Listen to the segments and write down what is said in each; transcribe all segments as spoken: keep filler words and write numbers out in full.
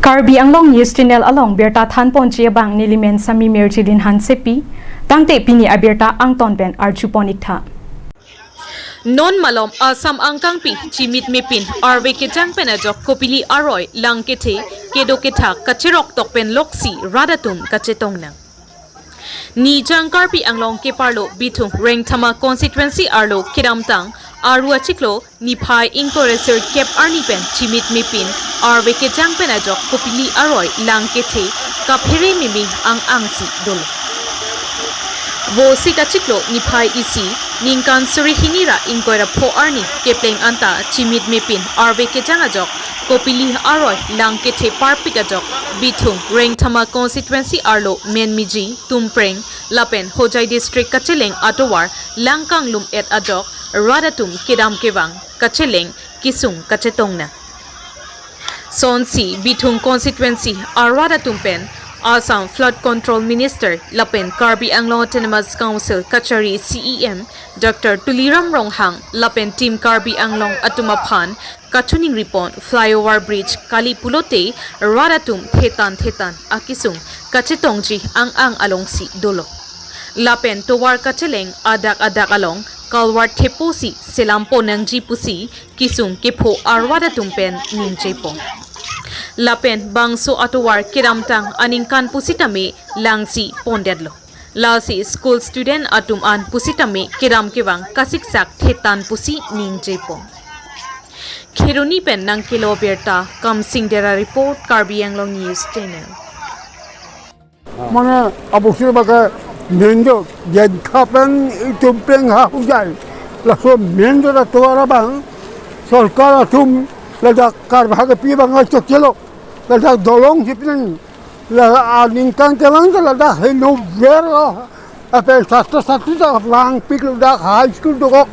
Karbi Anglong News Channel along birta thanponji abang nelimen Sami Mirjilin Hansepi, tangte pini abirta angton pen arjupon iktha. Non malom Assam angkangpi chimit mepin arve kejang pen ajok kopili aroi lang kethe kedo kethak kacherok tok pen loksi rat atum kachetong nang. Nijang Karbi Anglong keparlo Bithung Rengthama constituency arlo kedamtang Aru achiklo niphai ingkoi ra sirkep arni pen chimit mepin arve kejang pen ajok kopili aroi lang kethe kaphere miming ang-angsi dolo. Vosik achiklo niphai isi ningkan suri hini ra ingkoi ra pho arni kepleng anta chimit mepin arve kejang ajok kopili aroi lang kethe parpik ajok Bithung Rengthama constituency arlo Menmiji, Tumpreng lapen Hojai district kacheleng atovar lang kanglum et ajok rat atum kedam kevang kacheleng kesung kachetong nang. Sonsi Bithung constituency arat atum pen Assam Flood Control Minister lapen Karbi Anglong Autonomous Council kachari C E M Doctor Tuliram Ronghang lapen Team Karbi Anglong atum aphan kachiningri pon flyover bridge kali pulote rat atum thetan thetan akesung kachetongji ang-ang alongsi dolo. Lapen tovar kacheleng adak adak along culvert theposi selam pon nangji pusi kesung kepho arat atum pen ningje pon. Lapen bangso atovar kedamtang aningkan pusitame langsi pondetlo. Lasi school student atum an pusitame kedam kevang kasiksak thetan pusi ningje pon. Kheroni pen nangkelo birta Kamsing Dera report, Karbi Anglong News Channel. Mane abusir bake main road, Jenkha pen Tumpreng ha Hojai. Laso main road atovar abang sorkar atum ladak karbhag pi bang chokchelo. Ladak dolong sipnang. La aningkan kelang ke ladak heno ver lo. Ape satra satri ta langpik ladak high school dokok.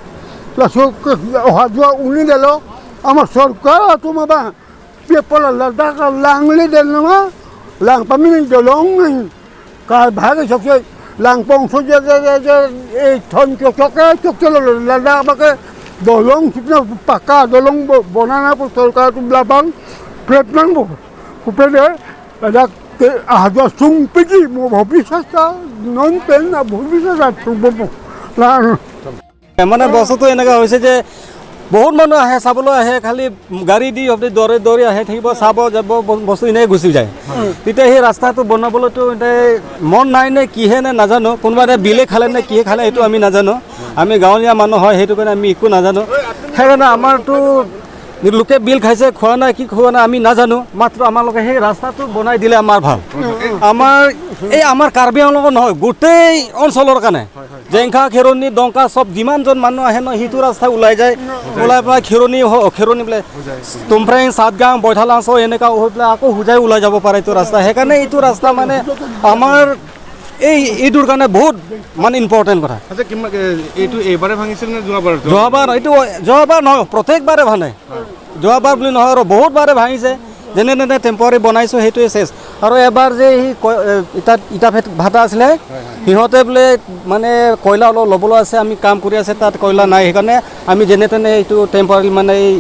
Laso ke oha jua uni delo. Ama sorkar atum abang. Pi apot ladak langledetlo ma. Lang pamili dolong nang. Karbhag chokche langpong so je je je je e thon chok chok ke chokchelo ladak bake dolong sipna pakka dolong bo- bonana pu sorkar atum labang prep nangpo. Kupede ladak ke aha jua sungpiji mo bhobishyot ta non pen na bhobishyot ta sungpo. Lang মানে বস্তুটো এনেকুৱা হৈছে যে বহুত মানুহ আহে, চাবলৈ আহে, খালি গাড়ী দি সিহঁতে দৌৰি দৌৰি আহে থাকিব, চাব যাব, ব- বস্তু এনেই গুচি যায়। তেতিয়া সেই ৰাস্তাটো বনাবলৈতো এতিয়া মন নাই নে কিহে নে নাজানো, কোনোবা এটা বিলে খালে নে কিহে খালে সেইটো আমি নাজানো। আমি গাঁৱলীয়া মানুহ হয়, সেইটো কাৰণে আমি একো নাজানো। সেইকাৰণে আমাৰতো লোকে বিল খাইছে, খোৱা নাই, কি খোৱা নাই আমি নাজানো, মাত্ৰ আমালোকে সেই ৰাস্তাটো বনাই দিলে আমাৰ ভাল। আমাৰ এই আমাৰ কাৰ্বি আংলঙৰ নহয়, গোটেই অঞ্চলৰ কাৰণে। জেংখা, খেৰণি, ডংকা চব যিমানজন মানুহ আহে ন, সেইটো ৰাস্তা ওলাই যায়। ওলাই পেলাই খেৰণি হ- খেৰণি বোলে তুমফ্ৰেং, চাতগাং, বৈঠালাংচ' এনেকা হৈ পেলাই আকৌ হোজাই ওলাই যাব পাৰে এইটো ৰাস্তা। সেইকাৰণে এইটো ৰাস্তা মানে আমাৰ এই এইটোৰ কাৰণে বহুত মানে ইম্পৰ্টেণ্ট কথা। আচ্ছা, কিমান, এ, এইটো এইবাৰে ভাঙিছিল নে যোৱাবাৰ? যোৱাবাৰ, এইটো যোৱাবাৰ নহয়, প্ৰত্যেকবাৰে ভাঙে। যোৱাবাৰ বুলি নহয় আৰু বহুত বাৰে ভাঙিছে। যেনে তেনে টেম্পৰাৰী বনাইছোঁ, সেইটোৱে শেষ। আৰু এবাৰ যে সি ক- এ, ইটা ইটা ভেট ভাটা আছিলে, সিহঁতে বোলে মানে কয়লা অলপ ল'বলৈ আছে, আমি কাম কৰি আছে, তাত কয়লা নাই, সেইকাৰণে আমি যেনে তেনে এইটো টেম্পৰাৰী মানে এই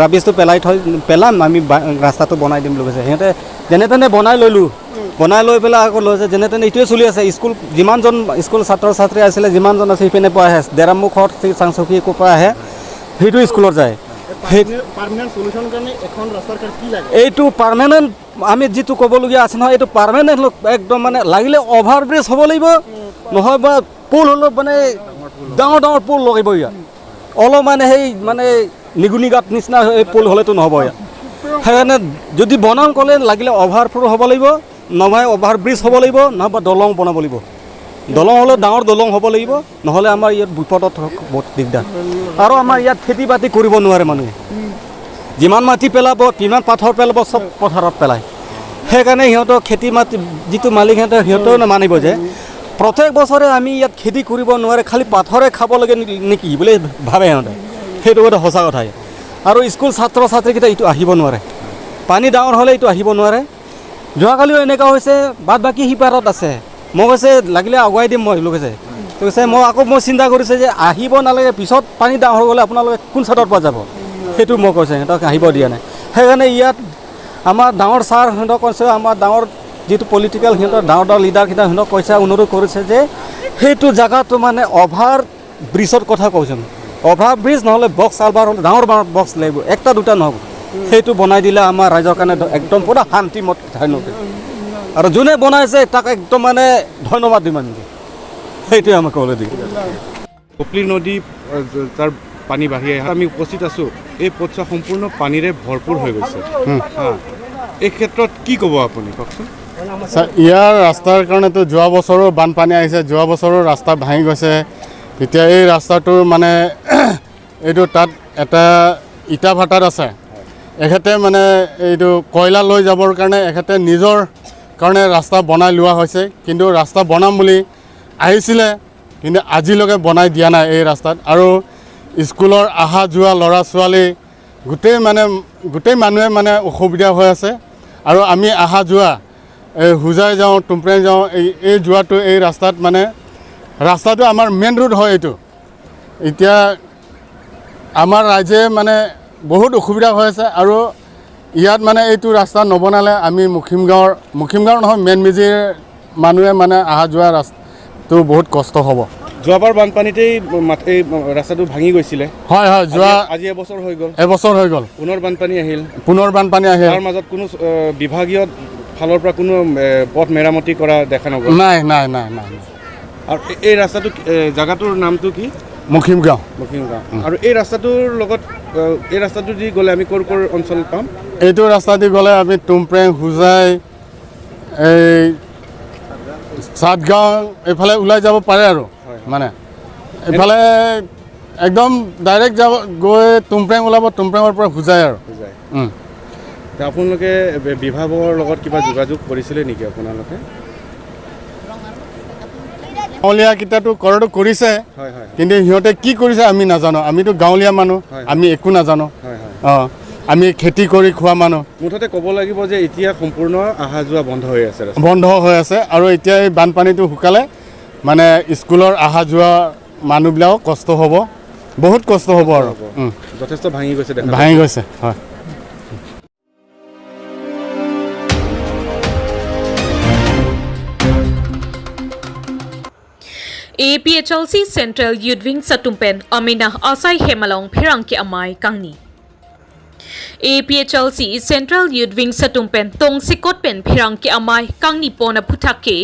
ৰাবিজটো পেলাই থৈ পেলাম, আমি বা- ৰাস্তাটো বনাই দিম বুলি কৈছে। সিহঁতে যেনে তেনে বনাই ললোঁ, বনাই লৈ পেলাই আকৌ লৈছে, যেনে তেনে এইটোৱে চলি আছে। স্কুল যিমানজন স্কুল ছাত্ৰ ছাত্ৰী আছিলে, যিমানজন আছে, সিপিনে পৰা আহে, ডেৰামুখত, শ্ৰী চাংচুকী ক'ৰ পৰা আহে, সেইটো স্কুলত যায়। সেই পাৰ্মানেণ্ট চলিউশ্যনৰ কাৰণে এখন ৰাস্তাৰ কাৰণে কি লাগে? এইটো পাৰ্মানেণ্ট আমি যিটো ক'বলগীয়া আছে নহয়, এইটো পাৰ্মানেণ্ট একদম মানে লাগিলে অভাৰ ব্ৰিজ হ'ব লাগিব, নহয় বা পুল হ'লেও মানে ডাঙৰ ডাঙৰ পুল লাগিব ইয়াত। অলপ মানে সেই মানে নিগুনি গাঁত নিচিনা এই পুল হ'লেতো নহ'ব ইয়াত। সেইকাৰণে যদি বনাম ক'লে লাগিলে অভাৰ পুল হ'ব লাগিব, নহয় অভাৰ ব্ৰিজ হ'ব লাগিব, নহয় বা দলং বনাব লাগিব। দলং হ'লে ডাঙৰ দলং হ'ব লাগিব, নহ'লে আমাৰ ইয়াত বিপদত থ- বহুত দিগদাৰ। আৰু আমাৰ ইয়াত খেতি বাতি কৰিব নোৱাৰে মানুহে। যিমান মাটি পেলাব, কিমান পাথৰ পেলাব, চব পথাৰত পেলায়। সেইকাৰণে সিহঁতৰ খেতি মাটি যিটো মালিক, সিহঁতে সিহঁতেও নামানিব যে প্ৰত্যেক বছৰে আমি ইয়াত খেতি কৰিব নোৱাৰে, খালি পাথৰে খাব লাগে নে- নেকি বুলি ভাবে সিহঁতে। সেইটো কথা সঁচা কথাই। আৰু স্কুল ছাত্ৰ ছাত্ৰীকেইটা এইটো আহিব নোৱাৰে, পানী ডাঙৰ হ'লে এইটো আহিব নোৱাৰে। যোৱাকালিও এনেকুৱা হৈছে, বাদ বাকী সিপাৰত আছে। মই কৈছে লাগিলে আগুৱাই দিম মই বুলি কৈছে। তো কৈছে মই আকৌ মই চিন্তা কৰিছে যে আহিব নালাগে, পিছত পানী ডাঙৰ হৈ গ'লে আপোনালোকে কোন চাইডৰ পৰা যাব, সেইটো মই কৈছে, সিহঁতক আহিব দিয়া নাই। সেইকাৰণে ইয়াত আমাৰ ডাঙৰ ছাৰ সিহঁতক কৈছে, আমাৰ ডাঙৰ যিটো পলিটিকেল সিহঁতৰ ডাঙৰ ডাঙৰ লিডাৰকেইটা সিহঁতক কৈছে, অনুৰোধ কৰিছে যে সেইটো জেগাটো মানে অভাৰ ব্ৰিজৰ কথা কৈছে। অভাৰ ব্ৰিজ নহ'লে বক্স কালভাৰ হ'লে ডাঙৰ ডাঙৰ বক্স লাগিব, একটা দুটা নহ'ব। সেইটো বনাই দিলে আমাৰ ৰাইজৰ কাৰণে দ-, একদম পুৰা শান্তি মত ঠাই নদী। আৰু যোনে বনাইছে তাক একদম মানে ধন্যবাদ দিম আমি। সেইটোৱে আমাক ক'বলৈ দিম। কপলি নদী, আহ, য-, তাৰ পানী বাঢ়ি আহে। আমি উপস্থিত আছো, এই পথছোৱা সম্পূৰ্ণ পানীৰে ভৰপূৰ হৈ গৈছে। হুম। হা। এই ক্ষেত্ৰত কি ক'ব আপুনি, কওকচোন? ছাৰ, ইয়াৰ ৰাস্তাৰ কাৰণেতো যোৱা বছৰো বানপানী আহিছে, যোৱা বছৰো ৰাস্তা ভাঙি গৈছে। তেতিয়া এই ৰাস্তাটো মানে এইটো তাত এটা ইটা ভাটাত আছে, এখেতে মানে এইটো কয়লা লৈ যাবৰ কাৰণে এখেতে নিজৰ কাৰণে ৰাস্তা বনাই লোৱা হৈছে, কিন্তু ৰাস্তা বনাম বুলি আহিছিলে, কিন্তু আজিলৈকে বনাই দিয়া নাই এই ৰাস্তাত। আৰু স্কুলৰ অহা যোৱা ল'ৰা ছোৱালী গোটেই মানে গোটেই মানুহে মানে অসুবিধা হৈ আছে। আৰু আমি অহা যোৱা এই হোজাই যাওঁ, টুমপ্ৰেং যাওঁ, এই এই যোৱাটো এই ৰাস্তাত মানে ৰাস্তাটো আমাৰ মেইন ৰোড হয় এইটো। এতিয়া আমাৰ ৰাইজে মানে বহুত অসুবিধা হৈ আছে। আৰু ইয়াত মানে এইটো ৰাস্তা নবনালে আমি মুখিম গাঁৱৰ, মুখিম গাঁৱৰ নহয়, মেনমিজিৰ মানুহে মানে অহা যোৱা ৰাস্তাটো বহুত কষ্ট হ'ব। যোৱাবাৰ বানপানীতেই মাত-, এই ৰাস্তাটো ভাঙি গৈছিলে। হয়, হয়, যোৱা আজি, আজি এবছৰ হৈ গ'ল। এবছৰ হৈ গ'ল। পুনৰ বানপানী আহিল। পুনৰ বানপানী আহিল। তাৰ মাজত কোনো, এ, বিভাগীয় ফালৰ পৰা কোনো, এ, পথ মেৰামতি কৰা দেখা নগ'ল। নাই, নাই, নাই, নাই, নাই। আৰু এ-, এই ৰাস্তাটো, এ, জাগাটোৰ নামটো কি? মুখিম গাঁও। মুখিম গাঁও। উম। আৰু এই ৰাস্তাটোৰ লগত, এ, এই ৰাস্তাটো দি গ'লে আমি ক'ৰ ক'ৰ অঞ্চল পাম? এইটো ৰাস্তা দি গ'লে আমি টুমপ্ৰেং, হোজাই, এই সাতগাঁও এইফালে ওলাই যাব পাৰে আৰু। হয়, হয়। মানে এইফালে একদম ডাইৰেক্ট যাব, গৈ টুমপ্ৰেং ওলাব, টুমপ্ৰেঙৰ পৰা হোজাই আৰু। হোজাই। উম। তে আপোনালোকে বি-, বিভাগৰ লগত কিবা যোগাযোগ কৰিছিলে নেকি আপোনালোকে? গাঁৱলীয়াকেইটাতো কৰাটো কৰিছে, হয়, হয়, হয়। কিন্তু সিহঁতে কি কৰিছে আমি নাজানো। আমিতো গাঁৱলীয়া মানুহ, হয়, হয়। আমি একো নাজানো। হয়, হয়। অ, আমি খেতি কৰি খোৱা মানুহ। মুঠতে ক'ব লাগিব যে এতিয়া সম্পূৰ্ণ অহা যোৱা বন্ধ হৈ আছে ৰাস্তাত। বন্ধ হৈ আছে আৰু এতিয়া এই বানপানীটো শুকালে মানে স্কুলৰ অহা যোৱা মানুহবিলাকো কষ্ট হ'ব, বহুত কষ্ট হ'ব আৰু। হ'ব। উম। যথেষ্ট ভাঙি গৈছে দেখা ভাঙি গৈছে। গৈছে, হয়। A P H L C Central Youth Wings atum pen amena asai hem along pherangke amei kangni. A P H L C Central Youth Wings atum pen tongsekot pen pherangke amei kangni pon aphuthak ke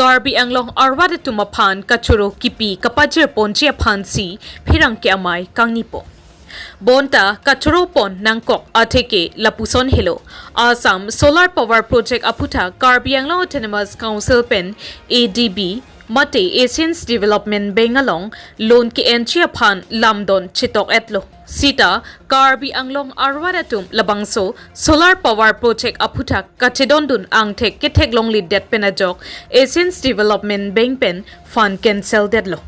Karbi Anglong arwat atum aphan kachoro kipi kapajir ponji aphansi pherangke amei kangni pon. Bonta kachoro pon nangkok atheke lapuson helo. Assam Solar Power Project aphuthak Karbi Anglong Autonomous Council pen A D B mate Asian Development Bank along loan ke-enji aphan lamdon chetok-etlo. Sita Karbi Anglong arwat atum labangso Solar Power Project aphuthak kachedondun angthek ketheklongledet pen ajok Asian Development Bank pen fund cancel detlo.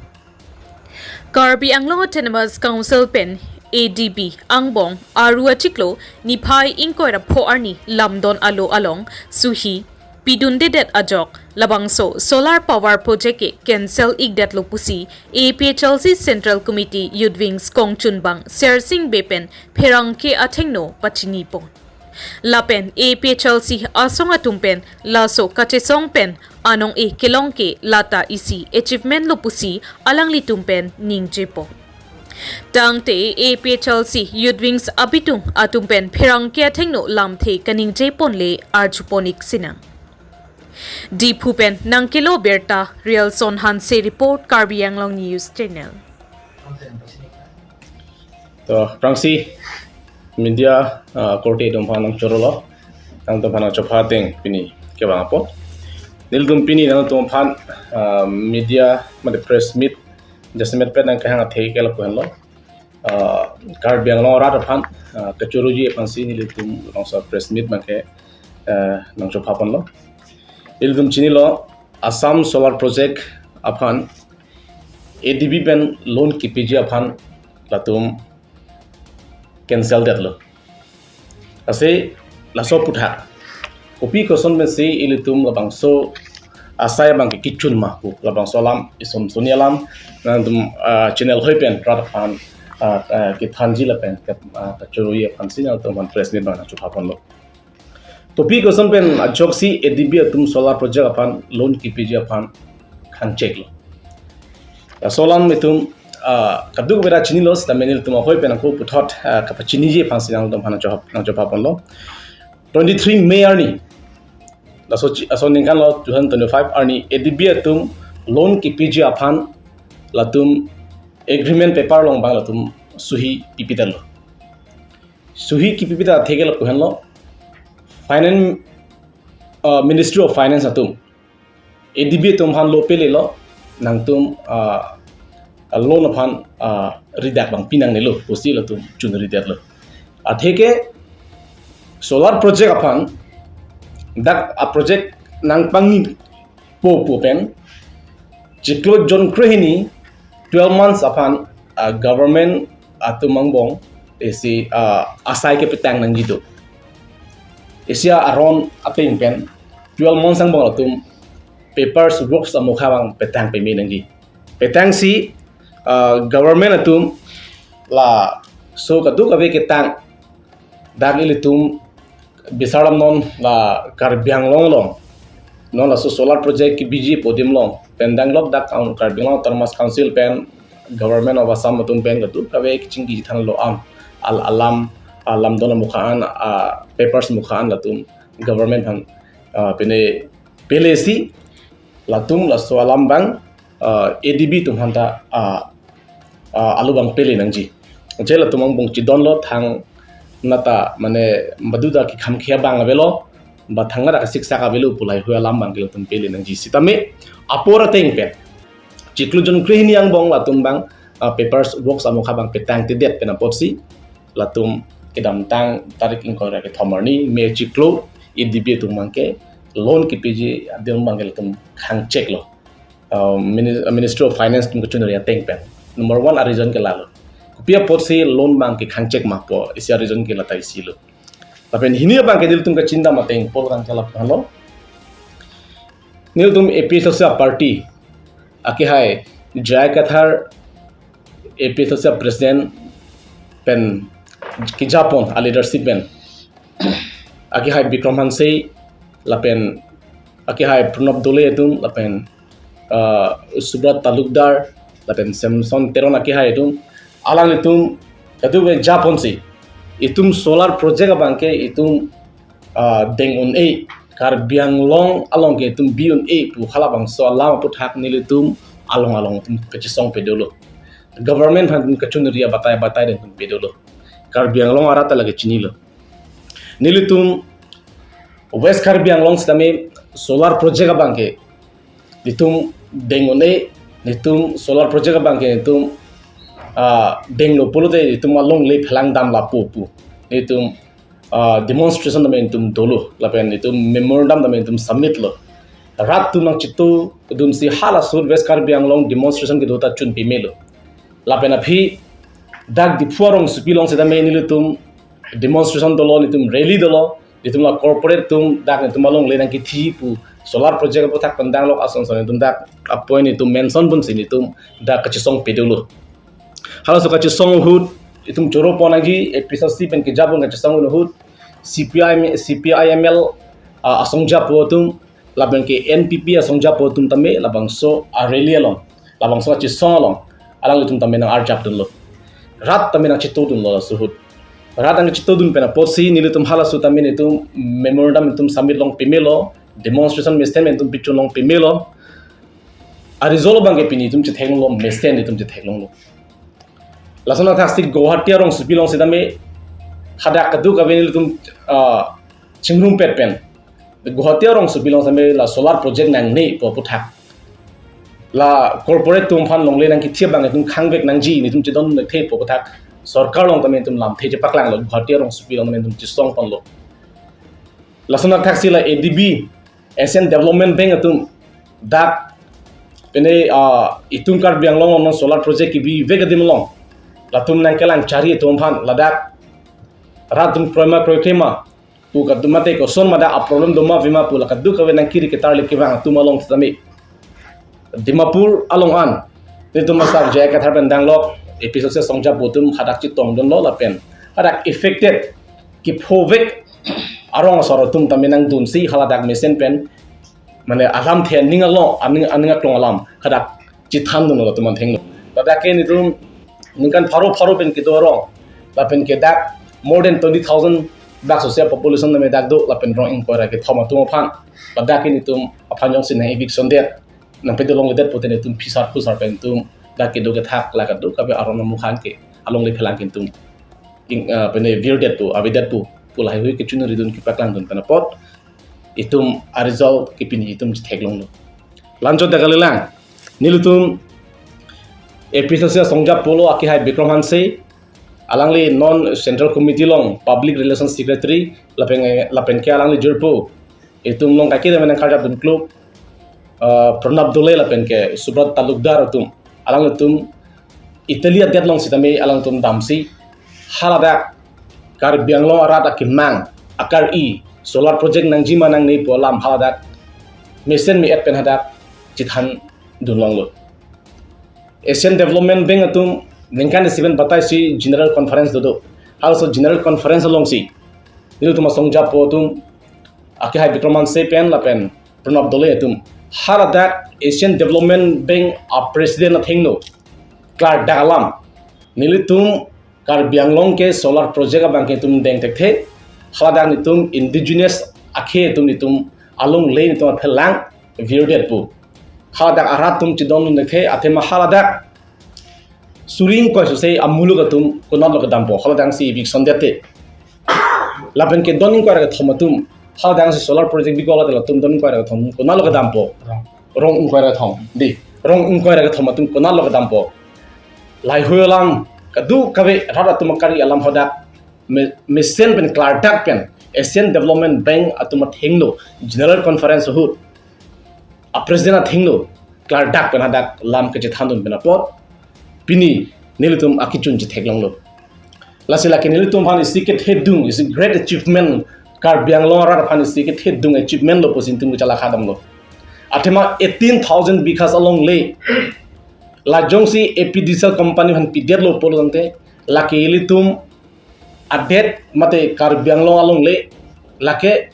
Karbi Anglong Autonomous Council pen A D B angbong aru achiklo niphai ingkoi ra pho arni lamdon alo along suhi pidundedet ajok labangso Solar Power Project ke cancel ikdetlo pusi A P H L C Central Committee Youth Wings kongchunbang Sersing Bey pen pherangke athengno pachini pon. Lapen A P H L C asong atum pen laso kachesong pen anong-e kelong ke lata isi achievement lo pusi alanglitum pen ningje pon. Tangte A P H L C Youth Wings abitung atum pen pherangke athengno lamthe kaningje ponle arju pon-ik sinang. Diphu pen nangkelo birta Rialson Hanse report, Karbi Anglong News Channel. To, aphrangsi media, ah, korte atum aphan nangchorolo, nangtum aphan nangchopha ateng pini kevang apot. Nelitum pini nangtum aphan, ah, media mate press meet jasemet pet nangkehang athe ke lapu henlo. Ah, Karbi Anglong arat aphan, ah, kachoroji aphansi nelitum labangso press meet abangke, ah, nangchopha ponlo. Ilitum chinilo, Assam Solar Project aphan A D B pen loan kipiji aphan latum cancel detlo. Lasi laso aphuthak kopi koson pensi ilitum labangso asai abangke kechun ma pu, labangso alam, isom soni alam nangtum, ah, channel hoi pen rat aphan, ah, ah, kethanji lapen ke, ah, kachoroji aphansi nangtum aphan press meet abang nangchopha ponlo. Topic koson pen ajoksi A D B atum solar project aphan loan kipiji aphan khangcheklo. Laso alam itum, ah, kadokave ta chinilo, sitame nelitum ahoi pen ako puthot, ah, kapachiniji aphansi nangtum aphan nangchop-, nangchopha ponlo. Twenty-three May arni, laso chi-, laso ningkan lo two thousand twenty-five arni A D B atum loan kipiji aphan latum agreement paper along bang latum suhi pipitalo. Suhi kipipita atheke lapu henlo, Finance, uh, Ministry of Finance atum A D B atum aphan lo pelelo, nangtum, uh, loan aphan, uh, ridak bang pinangnelo pusi latum chunridetlo. Atheke solar project aphan, dak a project nangpangni po pu pen chiklo jon krehini, twelve months aphan, ah, government atum angbong isi, ah, asai kepetang nangji do. Isi aron ateng pen twelve months angbong atum papers works amokha bang petang peme nangji. Petangsi, ah, government atum laso kadokave ketang, dak ilitum bisar lam non la Karbi Anglong along, non laso solar project kipiji pu adim along pen danglok dak ang Karbi Anglong Autonomous Council pen Government of Assam atum pen kadokave kachingki thanlo am al-, alam, alam don amokha an, a papers mokha an latum government aphan, ah, pine pelesi latum laso alam bang, ah, A D B atum aphanta, ah, ah, alo bang pele nangji. Je latum angbong chidonlo, thang nata mane baduda kekham khia bang avelo, ba thang nata kasiksak avelo pu lahei hui alam bang ke latum pele nangji. Sitame apor ateng pen chiklo jon krehini angbong latum bang, ah, papers works amokha bang petangtedet pen apotsi latum kedamtang tarik ingkoi ra kethom arni May chiklo A D B atum bang ke loan kipiji adim bang ke latum khangcheklo. Uh, Mini-, Ministry of Finance atum kachunri ateng pen. Number one a reason ke lalo. Kopi apotsi loan bang ke khangchek ma pu, isi a reason ke lata isi lo. Lapen hini abang ke nelitum kachindam ateng pol kan chala halo. Nelitum A P H L C party akehai J I Kathar, A P H L C president pen kejapon a leadership pen akehai Bikram Hanse lapen akehai Pranab Doley atum lapen, ah, Subrat Talukdar lapen Samson Teron akehai atum, alanglitum kadokave japonsi itum solar project abang ke itum, ah, deng un-e, Karbi Anglong along ke itum bi un-e pu halabangso alam aputhak nelitum along along itum kachesong pedolo. Government aphan itum kachunri abatai batai dan itum pedolo. Karbi Anglong arat ta lake chinilo. Nelitum West Karbi Anglong sitame solar project abang ke nelitum deng un-e, nelitum solar project abang ke nelitum, ah, denglo pulote nelitum alongle phelang dam lapu pu nelitum, ah, demonstration tame nelitum dolo, lapen nelitum memorandum tame nelitum submit lo. Rat atum nangchito dunsi halaso West Karbi Anglong demonstration kedo ta chun pemelo. Lapen aphi dak Diphu arongsopi along sitame nelitum demonstration dolo, nelitum rally dolo, nelitum la corporate atum dak nelitum alongle nangkethi pu solar project aputhak pen danglok ason ason nelitum dak a point nelitum mention ponsi nelitum dak kachesong pedolo. Halaso kachesong ahut itum choro pon nangji, A P H L C pen kejapon kachesong ahut C P I, C P I M L, ah, asong japo atum, lapen ke N P P asong japo atum tame labangso a rally along, labangso kachesong along alanglitum tame nang-arjap dunlo. Rat tame nangchito dunlo laso ahut. Rat nangchito dun pen apotsi nelitum halaso tame nelitum memorandum nelitum submit long pemelo, demonstration mesen nelitum pichun long pemelo. A result abang ke pini itum chetheklonglo, mesen itum chetheklonglo. Lason athaksi Guwahati arongsopi along sitame hadak kadokave nelitum, ah, chingrumpet pen Guwahati arongsopi along sitame la solar project nangne pu aputhak, la corporate atum aphan longle nangkethi abang itum khangvek nangji, nelitum chedon nangthe pu aputhak sorkar along tame itum lamthe chepaklanglo, Guwahati arongsopi along tame itum chesong ponlo. Lason athaksi la A D B, Asian Development Bank atum dak pene, ah, itum Karbi Anglong along solar project kibivek adim along latum nangkelang chari atum aphan ladak rat atum kroima kroikrema pu kadum mate koson ma dak a problem doma vima pu la kadokave nangkiri ketarli kevang atum along sitame Dimapur along an nelitum asar J I Kathar pen danglok, A P H L C asong japo atum hadak chetong dunlo lapen hadak affected kephovek arong asor atum tame nangdunsi haladak mesen pen, mane alamthe aning along, aning, aning aklong alam hadak chethandunlo latum athengno. Ladak ke netum ningkan pharo pharo pen kedo arong, lapen ke dak more than twenty thousand dak social population tame dak do, lapen rong ingkoi ra kethom atum aphan, ladak ke netum aphan jongsi nang-eviction det, nangpedolongledet pute netum phisar phusar pen netum dak kedo kethak la kadokave arong amukhan ke alongle phelang ke netum ing, ah, pene virdetpo, avedetpo pu lahaihui kechoningridun kepaklangdun pen apot itum a-result ke pini itum chetheklonglo. La-anchot ta kalilang, nelitum A P H L C asongja polo akehai Bikram Hanse, alangli non Central Committee along Public Relations Secretary, lapen, lapen ke alangli jirpo, itum along kaike tame nangkarjapdun klub, ah, Pranab Dole lapen ke Subrat Talukdar atum, alangtum Italy adet along sitame alangtum damsi haladak Karbi Anglong arat akemang akari solar project nangji ma nangne pu alam haladak mesen me-et pen hadak chethandunlonglo. Asian Development Bank atum ningkan isi pen batai si General Conference dodo. Halaso General Conference alongsi nelitum asongja po atum, akehai Bikram Hanse pen lapen Pranab Dole atum, haladak Asian Development Bank a-president athengno klardak alam, nelitum Karbi Anglong ke solar project abang ke netum dengthekthe, haladak netum indigenous akhei atum netum alongle netum aphelang virdetpo. Haladak arat atum chedondunthekthe, athema haladak suri ingkoi sose amuluk atum konatlo kedampo, haladak si eviction det te. Lapen ke don ingkoi ra kethom atum, haladak si solar project bikok la latum don ingkoi ra kethom konatlo kedampo. Rong ingkoi ra kethom, di, rong ingkoi ra kethom atum konatlo kedampo. Lahaihui alam kadokave rat atum akari alam hadak me-, mesen pen klardak pen Asian Development Bank atum athengno General Conference ahut a-president athengno klardak pen hadak lam kachethandun pen apot pini nelitum akechun chetheklonglo. Lasi lake nelitum aphan isi kethedung, isi great achievement, Karbi Anglong arat aphan isi kethedung achievement lo pusi netum kachalakha damlo. Athema eighteen thousand bighas alongle la jongsi A P D C L company aphan pidetlo pulo tangte, lake ilitum adet mate Karbi Anglong alongle lake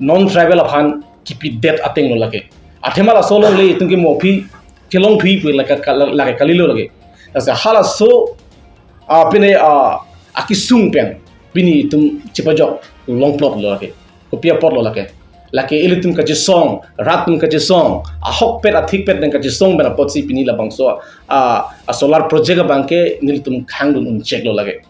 non-tribal aphan kipidet atenglo lake. Athema laso alongle itum ke mo aphi kelong aphi pu lake ka-, lake kalilo lake. Lasi halaso, ah, pine, ah, akesung pen pini itum chepajok longplotlo lake. Kopi apotlo lake? Lake ilitum kachesong, rat atum kachesong, ahokpet athikpet pen kachesong pen apotsi pini labangso, ah, a-solar project abang ke nelitum khangdun uncheklo lake.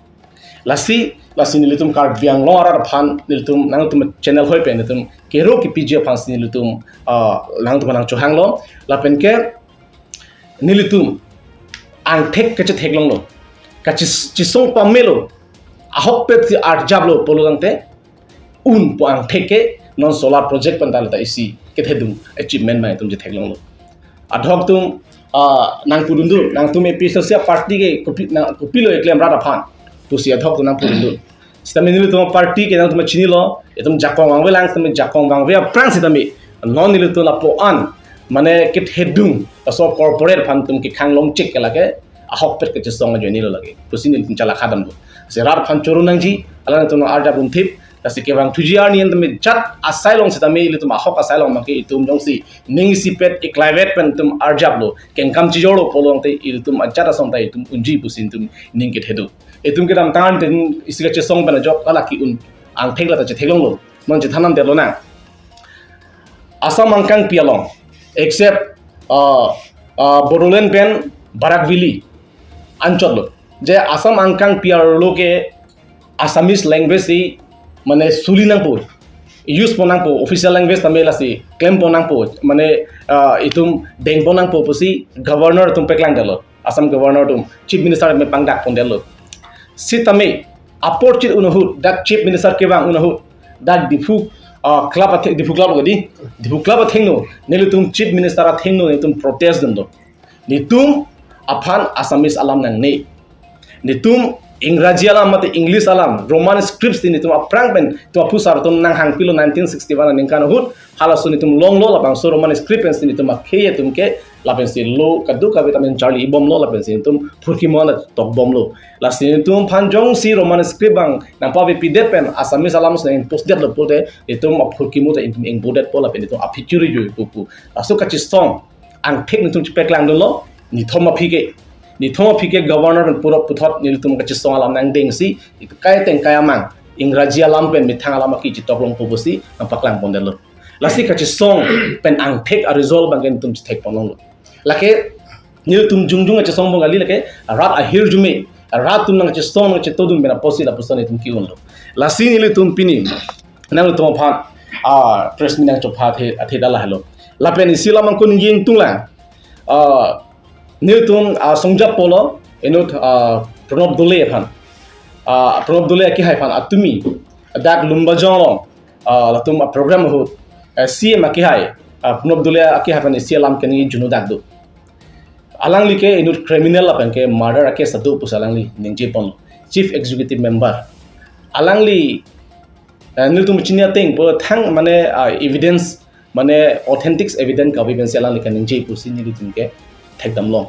Lasi, lasi nelitum Karbi Anglong arat aphan, nelitum nangtum channel hoi pen nelitum kero kepiji aphansi nelitum, ah, nangtum nangchohanglo, lapen ke nelitum angthek kachetheklonglo, kachesong pamelo, ahokpet si arjaplo pulo tangte, un pu angthek ke non solar project pen ta lata isi kethedung achievement abang itum chetheklonglo. Adhok atum, ah, nangpudundun, nangtum A P H L C party ke kopi, nang kopilo keklem rat aphan pusi adhok atum nangpudundun. Sitame nelitum party ke nangtum chinilo, itum jakong vangvelang sitame jakong vangve aphrang sitame non nelitum lapu-an mane kethedung, laso corporate aphan itum kekhang longchek ke lake ahokpet kachesong ajoinelo lake pusi nelitum chalakha damlo. Si rat aphan choro nangji, alanglitum arjap unthip, lasi kevang thuji arni an tame jat asai along sitame ilitum ahok asai along abang ke itum jongsi ning isipet iklaivet pen itum arjaplo, kengkam chijorlo pulo tangte ilitum ajat asong ta itum unji pusi itum ning kethedung. Itum kedamtang an itum isi kachesong pen ajok lake un angthek lata chetheklonglo. Non chethan namdetlo nang. Assam angkangpi along, except, uh, uh, Bodoland pen Barak Valley anchotlo. Je Assam angkangpi arlo ke Assamese language si mane suli nangpo, use pon nangpo, official language tame lasi klem pon nangpo, mane, ah, itum deng pon nangpo pusi governor atum paklangdetlo, Assam governor atum, chief minister me pangdak pondetlo. Sitame apor chit un ahut, dak chief minister kevang un ahut, dak Diphu, ah, club athe-, Diphu club kadi, Diphu club athengno, nelitum chief minister athengno nelitum protest dunlo. Netum aphan Assamese alam nangne. Netum Ingraji alam mate English alam, Roman scripts si nelitum aphrang pen itum aphusar atum nanghangpilo nineteen sixty-one aningkan ahut, halaso nelitum longlo, labangso Roman script pensi nelitum akhei atum ke, lapensi lo kadokave ta men charli-ibomlo, lapensi nelitum phurkimo ta tokbomlo. Lasi nelitum aphan jongsi Roman script abang nangpavepidet pen Assamese alam si nang-impose detlo pulote, nelitum aphurkimo ta nelitum ingbodetpo lapen nelitum aphi churi jui pupu. Laso kachisong angthek nelitum chepaklangdunlo, nithom aphi ke. Nithom aphi ke governor pen purok puthot nelitum kachisong alam nangdengsi, ikai tengkai amang, Ingraji alam pen methang alam aki chitoklongpo pusi nangpaklang pondetlo. Lasi kachisong pen angthek a-result abangke nelitum chethek ponlonglo. Lake nelitum jongjong kachisong abang kali, lake rat ahirjume, rat atum nangchisong nangchitodun pen apotsi lapuson nelitum ke-unlo. Lasi nelitum pini nanglitum aphan, ah, press meet nangchopha athe, athe dala helo. Lapen isi alam angko ningje ingtunglang. Ah, nelitum, ah, songja polo, inut, ah, Pranab Doley aphan. Ah, Pranab Doley akehai aphan atumi dak Lumbajong along, ah, latum a-program ahut, eh, C M akehai, ah, Pranab Doley akehai aphan isi alam kani juno dak do. Alangli ke inut criminal lapen ke murder a-case ado pusi alangli ningje pon. Chief Executive Member. Alangli, eh, nelitum chini ateng puthot thang mane, ah, evidence, mane authentic evidence kave pensi alangli kaningje pusi nelitum ke thekdamlong.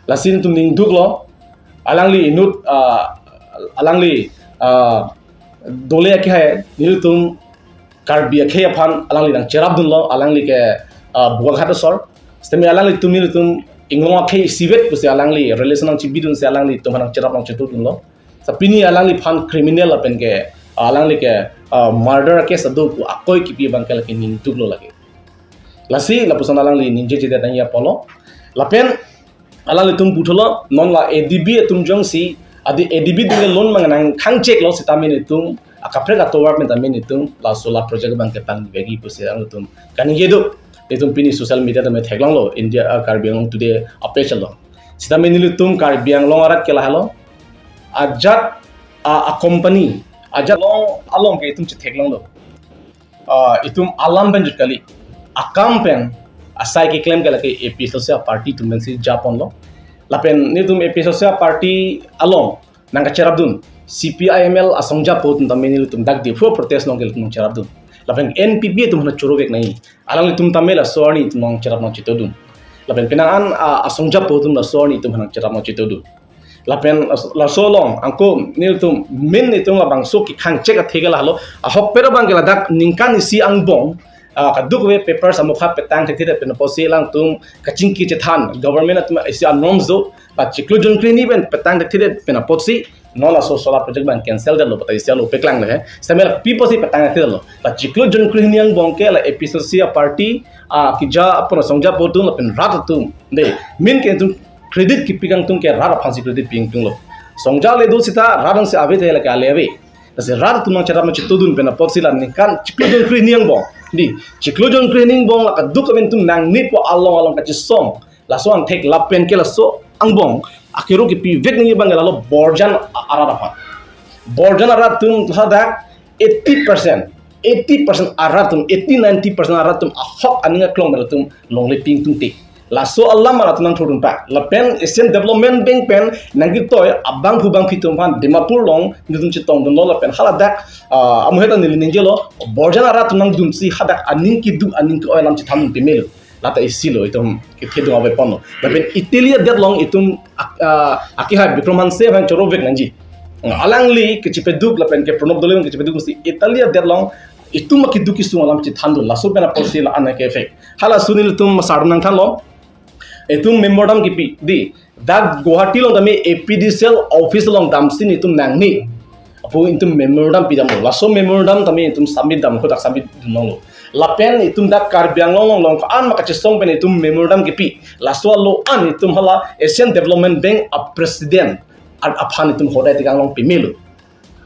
Lasi nelitum ningduklo, alangli inut, ah, alangli, ah, Doley akehai nelitum Karbi akhei aphan alangli nangcherapdunlo, alangli ke, ah, Bogaghat asor. Sitame alanglitum nelitum inglong akhei isivet pusi alangli relation nangchibidunsi alanglitum aphan nangcherap nangchitodunlo. Sa pini alangliphan criminal lapen ke, alangli ke, ah, murder case ado pu akoi kipi abangke lake ningduklo lake. Lasi lapuson alangli ningjejedet nangji apotlo. Lapen alanglitum puthotlo, non la A D B atum jongsi, adi A D B atum ke loan mang nangkhangcheklo sitame nelitum akaprek atovar pen tame nelitum laso la project abangke tangvekji pusi alanglitum kaningje do. Nelitum pini social media tame theklonglo, India, ah, Karbi Anglong Today a-page along. Sitame nelitum Karbi Anglong arat ke lahelo, ajat, ah, a-company, ajat along, along ke itum chetheklonglo. Ah, itum alam pen jut kali. Akam pen asai keklem ke lake A P H L C a-party atum pensi japonlo. Lapen nelitum A P H L C a-party along nangkacherapdun. C P I M L asongja apo atum tame nelitum dak Diphu protest along ke nelitum nangcherapdun. Lapen N P P atum aphan chorovek nangji. Alanglitum tame laso arni itum nangcherap nangchitodun. Lapen penang an, ah, asongja apo atum laso arni itum aphan nangcherap nangchitodun. Lapen las-, laso along angko nelitum main itum labangso kekhangchek athe ke lahelo, ahokpet abangke ladak ningkan isi angbong, ah, kadokave papers amokha petang thekthedet pen apotsi alangtum kachingki chethan, government atum isi a-norms do, ba chiklo jon krehini pen petang thekthedet pen apotsi non laso solar project abang cancel detlo, bata isi alo peklang le he. Sitame la pi apotsi petang thekthedetlo? La chiklo jon krehini angbong ke la A P H L C a-party, ah, keja apo asongja apo atum lapen rat atum. De, main ke itum credit kipi kangtung ke rat aphansi credit pi ingtunglo. Songja le do sita rat ansi ave te lake ale ave. Lasi rat atum nangcherap nangchitodun pen apotsi la ningkan chiklo jon krehini angbong. Di, chiklo jon krehini angbong la kadokave itum nangnipo along along kachisong. Laso angthek lapen ke laso angbong akero kipivek nangji abang lalo borjan a-, arat aphan. Borjan arat atum hadak eighty percent, eighty percent arat atum, eighty ninety percent arat atum ahok aning aklong pen latum longle pi ingtungte. Laso alam arat atum nangthurdun pa. Lapen Asian Development Bank pen nangketoi abangphu bangphi atum aphan Dimapur along nelitum chetongdunlo lapen haladak, ah, amuheta neli ningjelo, borjan arat atum nangdunsi hadak aning keduk aning ke-oi alam chethan pemelo. Lata isilo itum kethedung ave ponlo. Lapen Italy adet along itum ak-, ah, akehai Bikram Hanse aphan chorovek nangji. Alangli kechipeduk lapen ke Pranab Doley kechipeduk si Italy adet along itum akeduk kesung alam chethandun. Laso pen apotsi la-an ke-effect. Halaso nelitum masar nangthanlo. Itum memorandum kipi di. Dak Guwahati along tame A P D C L office along damsi nelitum nangne. Apo itum memorandum pidamlo. Laso memorandum tame itum submit dam, kodak submit dunlonglo. Lapen itum dak Karbi Anglong along along ko-an ma kachisong pen itum memorandum kipi. Laso alo an itum hala Asian Development Bank a-president a-, aphan itum hodai tekang along pemelo.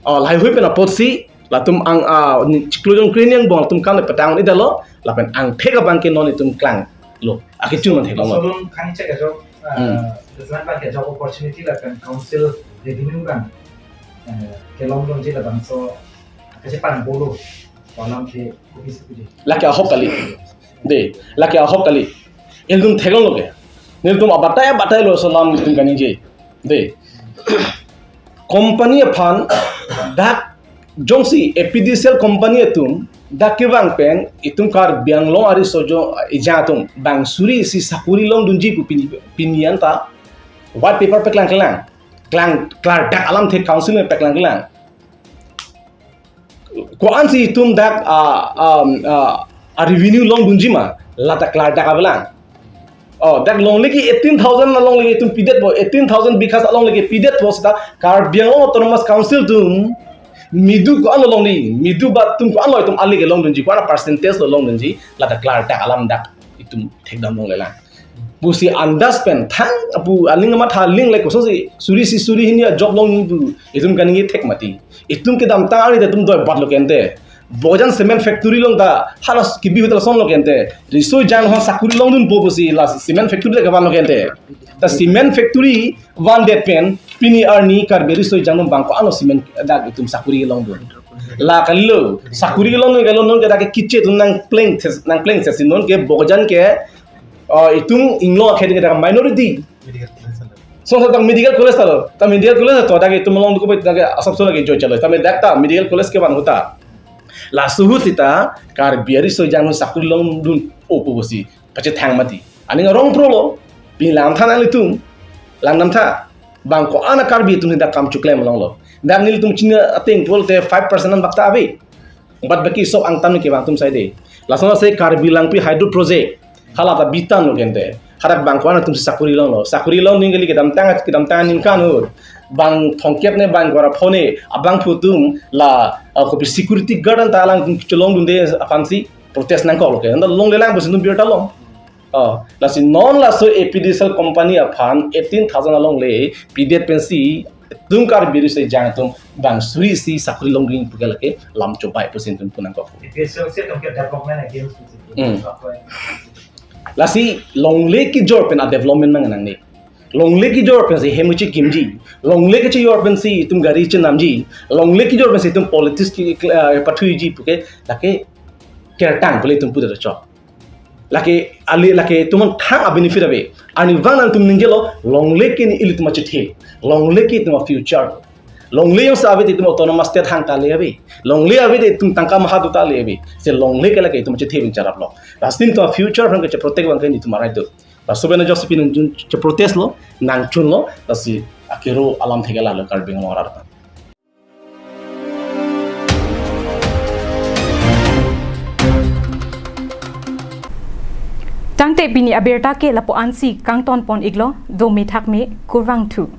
Ah, lahaihui pen apotsi latum ang, ah, ni chiklo jon krehini angbong latum kam le petang ni dalo, lapen angthek abangke non itum klanglo. Akechun man theklong. Laso along khangchek ajok, ah, Hmm. Development abangke ajok opportunity lapen council revenue abang, eh, kelongdunji labangso kachepan bolo alam ke kopi si pudi. Lake ahok kali. De, lake ahok kali. Ilitum theklonglo ke. Nelitum abatai abatai lo laso alam itum kaningje. De. company aphan dak jongsi A P D C L company atum dak kevang pen itum Karbi Anglong ariso jo ejang atum bang suri isi sakuri longdunji pu pini, pini anta white paper paklang klang, klang klardak alamthe council pen paklang klang. Ko-ansi itum dak a, um, a, a revenue longdunji ma, la dak klardak avelang. Oh, dak longle ke eighteen thousand alongle ke itum pidetpo, eighteen thousand bighas alongle ke pidetpo seta Karbi Anglong Autonomous Council atum midu ko-an longle, midu ba atum ko-an lo itum ale ke longdunji, ko-an percentage lo longdunji, la dak klardak alam dak itum thekdam longlelang. Pusi andas pen thang apu aling amat ha ling le kosonsi suri isi suri hini a job long pu itum kaningje thek mati. Itum kedamtang ari itum doi bat lo kente. Bojan cement factory long ta hala kibi hotel son lo kente. Riso ejang hon sakuri longdunpo pusi la cement factory ta kevan lo kente. Ta cement factory vandet pen pini arni Karbi riso ejang bang ko-an lo cement dak itum sakuri longdun. La kalilo sakuri longdun kalilo non ke dak ke kiche atum nangpleng thes, nangpleng thes non ke Bojan ke uh, itum inglo akhei ke dak minority. Medical college alo. Song sa dak medical college alo. Ta medical college to dak itum longdun ko dak Asansol ke joi chalo. Ta me dak ta medical college kevan ahut ta. Laso ahut seta Karbi ariso ejang sakuri longdunpo pusi pachethang mati. Aning arong pro lo. Pini langtha nanglitum. Langdamtha. Bang ko-an a Karbi atum dak kam choklem longlo. Dak nelitum chini ateng pulote five percent an bak ta ave. But baki sob angtan kevang atum sai de. Lason ase Karbi Langpi Hydro Project. Hala ta bitan lo kente. Hadak bang ko-an atumsi sakuri longlo. Sakuri longdun kali kedamtang, kedamtang aningkan ahut. Bang thomkep ne bang ingkoi ra pho ne abangphu atum la uh, kopi security guard anta alangtum chelongdunde aphansi protest nangkok lo ke. Anta longlelang pusi itum birta long. Oh, lasi non laso A P D C L company aphan eighteen thousand alongle pidet pensi itum Karbi riso ejang atum bang suri isi sakuri longdun pu ke lake lam chobai pusi itum pu nangkok. A P D C L si itum ke development against Hmm. Lasi longle kejor pen a development mang nangne. Longle kejor pensi hem kechekimji. Longle kejor pensi itum gari chenamji. Longle kejor pensi itum politics ke uh, pathuiji pu ke lake kertang pule itum pu dak chok. Lake ale lake itum thang a benefit ave. Arnivang nangtum ningjelo longle ke ne ilitum achethe. Longle ke itum a future. Longle jongsi ave te itum autonomous state hang ta le ave. Longle ave te itum tangka maha do ta le ave. Se longle ke lake itum achethe bin charap lo. Laso atum itum a future aphan keche protect abang ke netum arai do. Laso bena jongsi pini nangchun che protest lo, nangchunlo, lasi akero alamthe ke lalo Karbi Anglong arat. Tangte pini abirta ke lapu-ansi kangton pon iklo, do mithak me kurvangthu.